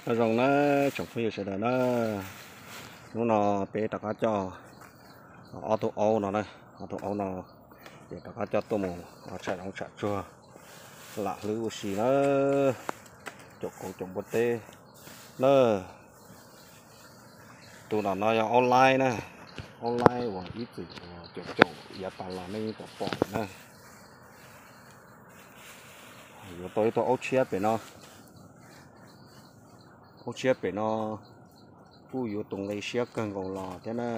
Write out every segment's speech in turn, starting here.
Nyob zoo na tsoom phooj ywg sawv daws na, hnub no peb rov qab coj ob tug aub no na, ob tug aub no ces rov qab coj tuaj mus tsham zoov tsham tsuag lam hlwb ua si na, caum kauv caum npua teb na. Tus no no yog aub laib na, aub laib uas ib txwm caum caum yav tas los nej yeej pom pom na. Yuav tau ib tug aub tshiab pem no, aub tshiab pem no kuj yuav tus nqi siab kawg nkaus los thiab na.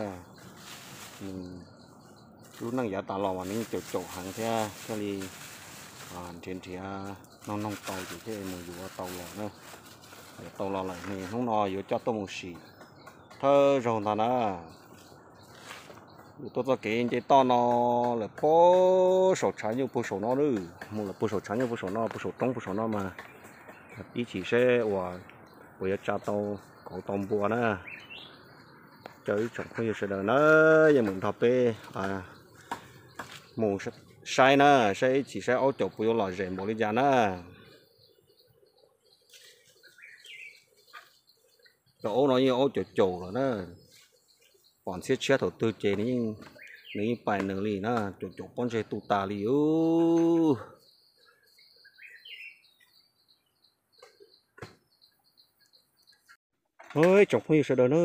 Lub neej yav tas los mas nws caum caum heev thiab thiaj li nrhiav nrhiav noog noog tau ces thiaj mus yuav tau los na. Yuav tau los lawm hnub no yuav coj tuaj mus sim thawj zaug ntag na. Yus tuaj txoj kev nce toj no lawm puag saum tshav nyuj puag saum no, mus lawm puag saum tshav nyuj puag saum no, puag saum roob puag saum no mas ib chim seb uas puas yuav tsa tau kauv tau npua na. Caw ib tsoom phooj ywg sawv daws na, yeej meem nrog peb mus saib na, saib ib chim saib aub caum puas yuav lom zem npaum li cas na. Cov aub no yeej aub caum caum lawm na, pom ntxhiab tshiab thaum twg ces nws yeej pais nws li na, caum caum pob ntseg tu tas li. Ib tsoom phooj ywg sawv daws na,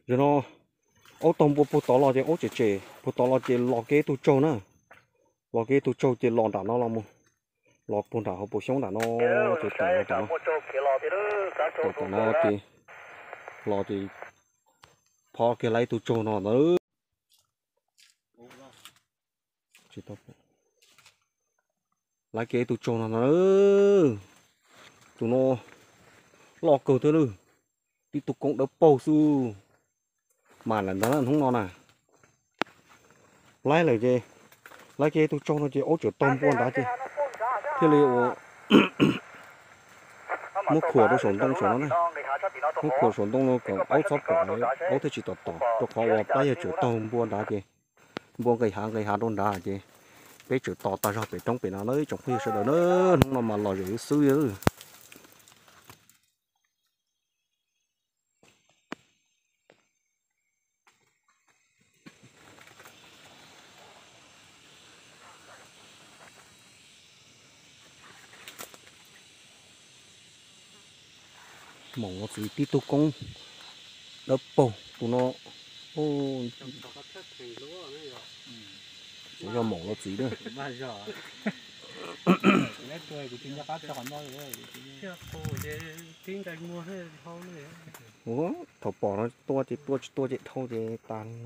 zaum no aub taug npua puag tod los ces aub tsem tsem puag tod los ces los kev ib tug tsaug na, los kev ib tug tsaug ces los nram no los mus, los puag nram hauv paus xyoob nram no ces tawm los tom no, tawm tom no ces los ces phob kiag lawm ib tug tsaug no ntag. Lawv kev ib tug tsaug no ntag, tus no loj kawg thiab lawm, tib tug koob dawb paug xwb. Mas lawm ntag hnub no na, laib lawm ces, laib kev ib tug tsaug no ces aub tseem taug npua nrad ces thiaj li ua muab khuam rau saum ntoo saum no na, muab khuam saum ntoo no kom aub txhob pom, aub thiaj tsis tom tom, rau qhov uas plab yawg tseem taug npua nrad ces npua nqis hav nqis hav rau nrad ces peb tseem tos tag zog pem roob pem no na ib tsoom phooj ywg sawv daws na, hnub no mas lom zem xwb. Maum los txiv tib tug koob dawb paug tus no, xyov yog maum los txiv na. Ua, thaum pom no tua ces tua, tsis tua ces dhau ces tas li.